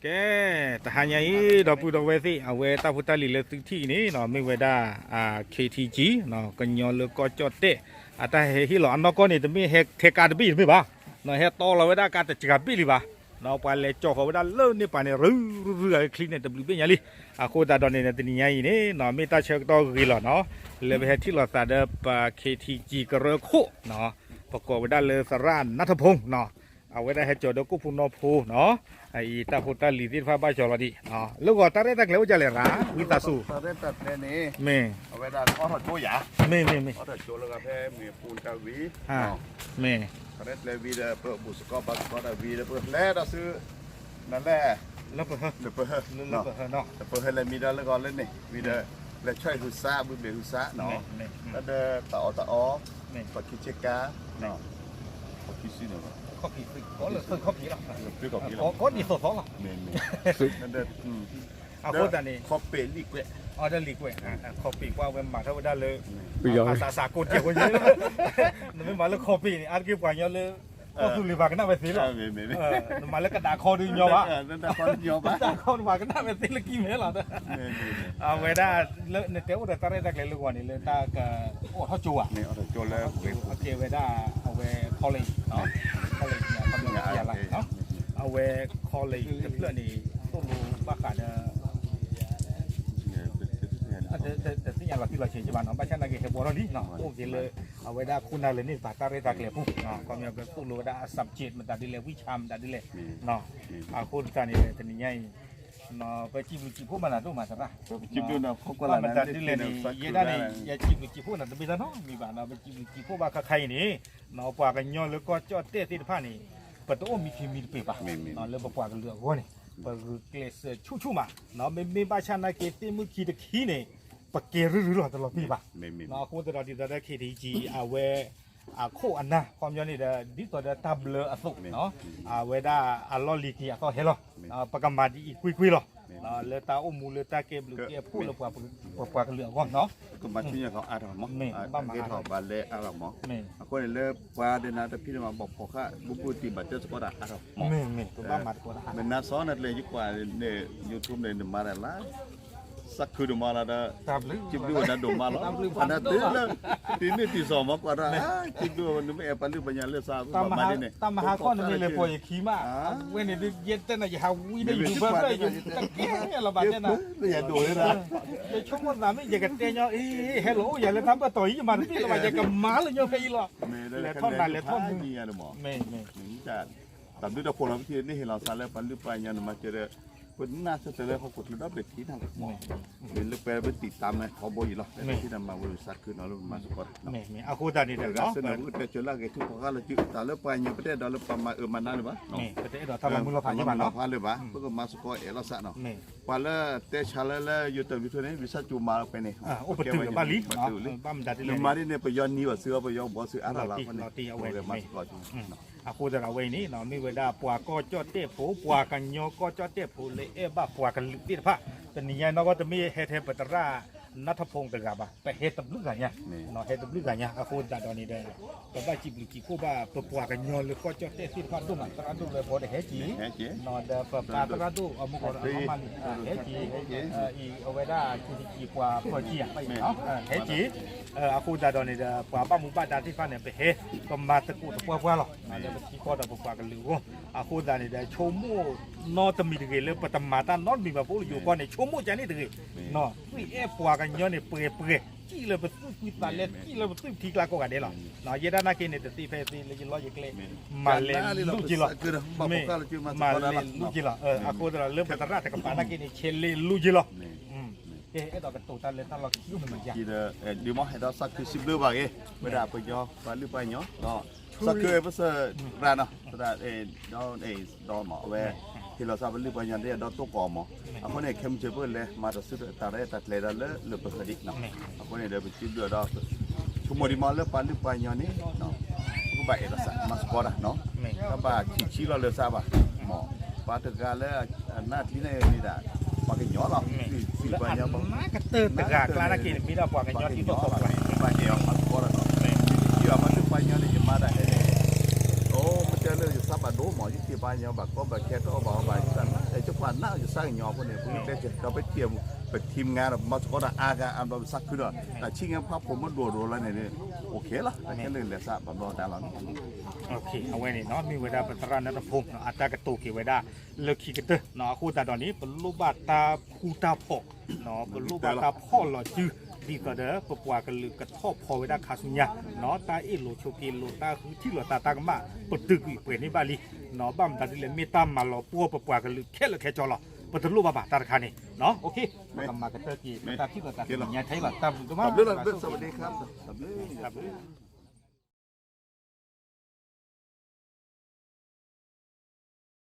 ကဲ, တဟါညါအံၤ ဒီပုၢ်ဒီဝဲၢ်သ့ၣ် အဝဲတၢ်ဖိတၢ်လံၤလၢသုထံၣ်အံၤန့ၣ် မ့ၢ်ဝဲဒၣ် KTG ကညီလၢကီၢ်ကၠီၣ်တဲၣ် အတၢ်ဟဲဟ့ၣ်လီၤအနီၢ်ကီၢ်န့ၣ် တမ့ၢ်ဟဲထဲကါတဘ့ၣ်တမ့ၢ်ဘၣ်, ဟဲတီလီၤဝဲဒၣ်ကါတစှၤဘ့ၣ်လံဘၣ်. ပှၤလဲၤကၠီဃီၤဝဲဒၣ်လၢန့ၢ်ပၤန့ၣ် ရုရုရုဂၤချံန့ၣ် တဘျုးဘ့ၣ်ညါလံ. အဃိသတးဒီးန့ၣ် တနံၤညါအံၤန့ၣ် မ့ၢ်တၢ်ဆၢကတီၢ်ဂ့ၤလီၤနီၤ, လၢပဟဲထံၣ်လိာ်သးဒီးပ KTG ကရၢခိၣ် ပကိးဝဲဒၣ်လၢသရၣ်နါထီၣ်ဖိနီၤ, အဝဲဒၣ်ဟဲကၠီၤဒီးကိၣ်ဖိနီၢ်ဖိနီၤ, အအံၤတၢ်ဖိတၢ်လံၤသ့ၣ်တဖၣ်ဘၣ်ကၠီၤလီၤဒံး, လၢဂီၤတၢ်ရဲၣ်တၢ်ကျဲၤအိၣ်ဒ်လဲၣ်ရၣ် ဝံသးစူၤ, မ့ၢ်, အဝဲဒၣ်အိးထီၣ်ကၠိယၤ, မ့ၢ်, မ့ၢ်, မ့ၢ်, အိးထီၣ်ကၠိလၢဂၤဖဲမ့ၢ်ပူၤတၢ်ဝံၤ, မ့ၢ်, တၢ်ရဲၣ်တၢ်ကျဲၤဝံၤဒီး ပဘူၣ်စ့ၢ်ကီးဘါစ့ၢ်ကီးတၢ်ဝံၤဒီး ပလဲၤဒီးဆူ နလဲၣ်, လၢပဟၢ, လၢပဟၢနီၤ, ပဟၢလဲၤမံဒီးလၢဂီၤလၢန့ၣ် ဝံၤဒီး လဲၤဆီၣ်ဟုသး ဘုဘ့ၣ်ဟုသးနီၤ, တၢ်ဒီးတၢ်အီၣ်တၢ်အီ, ပှၤခံဆ့ကၤ, ပှၤခံဆ့န့ၣ်, ခီၣ်ဖံး, ခီၣ်ဖံးလီၤ, ကီၢ်ဒ်သိးသိးလီၤ, မ့ၢ်, မ့ၢ်, အဃိသတးန့ၣ် ခီၣ်ဖံးလံာ်ကွဲး, အီၤဒီးလံာ်ကွဲး, ခီၣ်ဖံးကွၢ်ဝဲမၤထီၣ်ဝဲဒၣ်လၢ အသးစၢ်ကိးတ့ၢ်ဝဲ, နမ့ၢ်မၤလၢခီၣ်ဖံးန့ၣ် အါတက့ၢ်ပှၤကညီလၢ ကီၢ်သူလ့ၤပှၤကနၣ်ဝဲသ့လီၤ, နမၤလၢကဒါခီဒုးညီဘၣ်, ကဒါခီဒုးညီဘၣ်, ကဒါခီပှၤကနၣ်ဝဲသ့လၢကံၢ်မဲလီၤ, အဝဲဒၣ် နတဲအိၣ်ဒီးတၢ်ရဲၣ်တၢ်ကျဲၤလၢဂီၤန့ၣ် လၢတၢ်ကအိးထီၣ်ကၠိဧါ, အကဲဝဲဒၣ် အဝဲ college, college အဝဲ college တဖျၢၣ်န့ၣ် သိၣ်လိဘၣ်ဃးဒီး တသ့ၣ်ညါလီၤတံၢ်လီၤဆဲးက့ဘၣ်နီၤ, ဘၣ်ဆၣ်နာ်က့ဟဲဘှီထီၣ်လံနီၤ, အိၣ်က့ၤလၢ အဝဲဒၣ်ခိၣ်နၢ်လၢန့ၢ်သးတၢ်ရဲၣ်တၢ်ကျဲၤပူၤ, ခီပညီကသိၣ်လိဝဲဒၣ်အ subject မတၤဒ်လဲၣ် ဝံၣ်ဆါမတၤဒ်လဲၣ်, အဃိသတးန့ၣ် တနံၤညါအံၤ ပစံးဘျုးစံးဖှိၣ်ဘၣ်နၤဒိၣ်မးသရၣ်, ဘၣ်မတၤဒ်လဲၣ်န့ၣ် ယဲဒၣ်န့ၣ် ယစံးဘျုးစံးဖှိၣ်နၤတမ့ၢ်တၢ်နီတမံၤဘၣ်နီၤ, ပစံးဘျုးစံးဖှိၣ်ဘၣ်ခါခါအံၤန့ၣ် ပှၤကညီလၢကီၢ်ကၠီၣ်တဲၣ်သ့ၣ်တဖၣ်န့ၣ် ပတအိၣ်မံခံမံတပ့ၤဘၣ်, လၢပပှၤကလုာ်အဂီၢ်န့ၣ် ပဂုာ်ကျဲးစၢးဆူၣ်ဆူၣ်မး, မ့မ့ၢ်ဘၣ်ဆၣ်နာ်က့သ့ၣ်မုၣ်ခံတခံန့ၣ် ပကဲရုၢ်ရုၢ်လီၤတလီၤတံၢ်ဘၣ်, အဃိသတးဒီးဒ်သိးဒီး KTG အဝဲ အခိၣ်အနၢ် ခီပညီန့ၣ်ဒီး ဒ်သိးဒီးတၢ်ဘျၢအသိး အဝဲဒၣ်အလီၢ်လံၤက့ၤအသီၣ်ဟဲလီၤ, ပကမၤဒ်အံၤကွ့ၢ်ကွ့ၢ်လီၤ, လၢတၢ်အိၣ်မူလၢတၢ်ကဲဘျုးကဲဖှိၣ်လၢပှၤကလုာ်အဂီၢ်နီၤ, ကမၤဆူညါထီၣ်အါထီၣ်မး, ဂ့ၤထီၣ်ဘၣ်လဲအါထီၣ်မး, အဃိန့ၣ်လၢပှၤဒဲးနၤတဖံးန့ၣ်မး ဘၣ်ဖီၣ်ဃာ် ဘူးဘူးတံၢ်ဘၣ်တဲသကိးတၢ်အါထီၣ်မး, မ့ၢ်နါစီၤနကျဲၤယကွၢ်န့ၣ် YouTube န့ၣ် နမၤတၢ်လၢ စးခုဒိၣ်မးလီၤဒီး စံးဘျုးဝဲဒၣ်ဒိၣ်မးလီၤ, အနၢ်တုၤလၢ တံၤမ့ၢ်တံၤစီၤမးကွၢ်ဒီး စံးဘျုးဝဲ နမ့ၢ်အဲၣ်ပှၤလုၢ်ပှၤကညီလၢစး ပဘၣ်မၤဒ်န့ၣ် တၢ်မဟါခီန့ၣ်မ့ၢ်လဲၤပိာ်ယခံမး, အဝဲန့ၣ်ဒုး ယဲတဲနၤ ယဟးဝံဒီးယူၤဘၢဘၢ ယတကဲလီၤဘၣ်တဲနၤ, ယဆိကမိၣ်သးမ့ၢ် ယကတဲညီ အ့ ဟဲလီၤအိၣ်ယၤလၢတၢ်ဘၢၣ်တီၤအံၤ ယမၤတသ့လၢၤဘၣ် ယကမၤလၢညီဖဲအံၤလီၤ, လဲၤထီၣ်နၤလဲၤထီၣ်မုၢ်, မ့ၢ် တၢ်ဘျုးတၢ်ဖှိၣ်လီၤ ပထံၣ်န့ၢ်ဟ့ၣ်လီၤသးလၢပှၤလုၢ်ပှၤကညီ နမၤစၢၤဒီး ပနာ်စၢၤတၢ်လၢဟီၣ်ခိၣ်ချၢဒီဘ့ၣ်ထံၣ်နၤလီၤမး, လၢပှဲၤပတံၢ်တၢ်မၤထီဘိယံၤလီၤ ပထံၣ်နၤမၤဝဲစးခုနီၤလၢပမၤစ့ၢ်ကီးတၢ်, အဃိသတးန့ၣ်ဒီး ပတဲစၢၤလၢအဂ့ၤထူၣ်ဖီၣ်ဃာ်လၢစု တၢ်လၢပှၤကညီပတအဲၣ်ဒိးလၢပှၤမၤအၢမၤနးလၢၤဘၣ်, ပတအဲၣ်ဒိးတၢ်မၤမုာ်လီၤဖးလၢၤဘၣ်, ပကမၤစ့ၢ်ကီးအဲၣ်လီၤစးနီၤ, ပှၤလၢတဲဆါလၢလၢ YouTube န့ၣ် ဝံသးစူၤမၤလီၤပှဲၤန့ၣ်, အိၣ်ပတုာ်ဘၣ်လံ, နမၤဒ်န့ၣ် ပယီၤနံၤဘၣ်စု ပယီၤဘီစုအါထီၣ်လီၤအဃိန့ၣ်, မၤစ့ၢ်ကီး အဃိသတးဒီးအဝဲအံၤန့ၣ် မ့ၢ်ဝဲဒၣ်ပှၤကီၢ်ကၠီၣ်တဲၣ်ဖိ ပှၤကညီကီၢ်ကၠီၣ်တဲၣ်ဖိလၢအဲၣ်ဘၣ်ပှၤကလုာ်သ့ၣ်တဖၣ်, တနံၤညါနီၢ်ကီၢ်တမ့ၢ်ဟဲထဲပသရၣ်နါထီၣ်ဖိတဂၤဘၣ်, ပဟဲတဘျုးဂၤညါ, ဟဲတဘျုးဂၤညါ, အဃိသတးဒီးန့ၣ်ဒီး ပဘၣ်စံးဘျုးစံးဖှိၣ်ဘၣ် ပပှၤကညီလၢကီၢ်ကၠီၣ်တဲၣ်သ့ၣ်တဖၣ်ဒိၣ်မး, သရၣ်ဒိၣ်လွဲၢ်ဘီဒီးဟဲက့ၤ, ဒီးပပၢ်သရၣ်ဒိၣ်အမူကီၢ်ဒီးအမါလံ ဟဲက့ၤ, အံၤအဝဲဒၣ် KTG ပှၤပၢၤကံယၤ ဟဲက့ၤ, အဃိသတးဒီးန့ၣ်ဒီး ပှၤဘၣ်မူဘၣ်ဒါသ့ၣ်တဖၣ်န့ၣ် ပဟဲ ပမၤသကိးသပှၢ်ပှၢ်လီၤ, လၢပထံကီၢ်ဒီးပပှၤကလုာ်အဂီၢ်, အဃိသတးန့ၣ်ဒီး ဆိကမိၣ်နီတမံၤတဂ့ၤ လၢပတမၤတၢ်နီတမံၤဘၣ် ပအိၣ်လၢယိၤကီၢ်န့ၣ် ဆိကမိၣ်ကန့ၣ်တဂ့ၤ, သွံၣ်အဲၣ်ပှၤကညီန့ၣ် ပှဲၤပှဲၤ စံၣ်လၢပသွံၣ်ဖုသးလဲ စံၣ်လၢပသွံၣ်ထံကျါကိးဂၤဒဲးလီၤ, ယဲဒၣ်နာ်က့န့ၣ် တသ့ဖဲသ့လၢယလီၢ်ယကျဲ မၤလဲၤလူက့ၤလီၤ, မ့ၢ် မၤလဲၤလူက့ၤလီၤ, အဃိသတးဒီးလၢပသရၣ်တကပၤနာ်က့န့ၣ် ဆဲးလဲၤလူက့ၤလီၤ, ကဲ အဲၣ်ဒိးကတိၤတၢ်လၢတၢ်လီၢ်ခံမ့ၢ်မးယါ, ဒ်မ့ၢ်ဟဲဒီးစးခုစံးဘျုးဘၣ်က့ၤ ဝဲဒၣ်ပယီၤပှၤလုၢ်ပှၤကညီ ဒီး စးခုပစၢၤရၤနီၤ သရၣ်ဒီး ဒီးမ့ၢ်အဝဲ ဟ့ၣ်လီၤသးပလုၢ်ပှၤကညီဒီးတိၢ်ကီၢ်မး, အဃိန့ၣ် ခဲမုၢ်ဆ့ၣ်ပကလဲၤမၤတၢ်စုတၢ်ရဲၣ်တၢ်ကျဲၤဒီးလၢလၢပဃၢၤဒံးနီၤ, အဃိန့ၣ်ဒီးပစံးဘျုးဒီး ဆိကမိၣ်ဒံးမးလၢပှၤလုၢ်ပှၤကညီန့ၣ် ပကဘၣ်အဲၣ်ဒိးစးမၤစ့ၢ်ကီးတၢ်နီၤ, တဘၣ်ထံၣ်ဆံးလီၤလၢၤစးဘၣ်, မ့ၢ် ပှၤတဂၤလၢ အနၢ်ကျံန့ၣ်မ့ၢ်ဒၣ် ပှၤကညီလီၤ, ပှၤကညီတဂၤကျါနာ်က့န့ၣ် မ့ၢ်ဒၣ်ပှၤကညီဒ်သိးသိးလီၤ, ပှၤကညီအီၤမၤစ့ၢ်ကီးတၢ်နီၤ, ယထံၣ်အီၤမၤလုၢ်ပှၤကညီန့ၣ် ယမၤတၢ်ဟဲန့ၣ်, အိၣ် ပတဲလၢယသးဘၣ်ဒိမး ယထံၣ်ပှၤကညီဘၣ်ကီဘၣ်ခဲတအီၣ်ဘၣ်အီဘၣ်ယသးနၤ ကပှၤနာ်ကစၢ်ကညီဖိန့ၣ် ပကတဲကဒီးပထံၣ် ပထံၣ်မငါဒီး ပမၤသကိးတၢ်အါဂၤအါဘျီ ပသးခုဒီး တၢ်ဆံးငါဖးဖိမ့ၢ်ဒိၣ်ဒိၣ်လီၤန့ၣ် OK လီၤ တၢ်ခဲလၢာ်လဲၤစးဘၣ်ဘျီတၢ်လီၤန့ၣ် အဝဲန့ၣ်နီၤ မ့ၢ်ဝဲဒၣ်ပသရၣ်နၢတဖိ အတၢ်ကတိၤက့ၤဝဲဒၣ် လၢခံကတၢၢ် အဃိသတးဒီးန့ၣ် ပလိၣ်ဘၣ်တၢ်ဃူတၢ်ဖိး ပလိၣ်ဘၣ်တၢ်ဖီၣ်လီၤစု ဒ်သိးဒီး ပပှၤကလုာ်ကထီၣ်ဖီဝဲဒၣ်ခါဆူညါ တၢ်အ့ၣ်လိာ်ဆိးက့လိာ် တၢ်ဃုထံၣ်လိာ်သးတၢ်ကမၣ် ပတုာ်ကွံာ်ပှဲၤန့ၢ်ဘၣ်လံ ဘၣ်မတၤဒ်လဲၣ် မ့ၢ်တၢ်မၤလီၤပှီၢ်ပပှၤကလုာ်ခဲလၢာ်ခဲဆ့လီၤ ပတလိၣ်ဘၣ်ဘၣ်တၢ်တခါန့ၣ် OK ပကမၤကတၢၢ်က့ၤ ပတၢ်ထံၣ်လိာ်သးတနံၤညါထဲအံၤလီၤ တၢ်ဘျုးဒိၣ်မး တၢ်ဘျုး တၢ်ဘျုး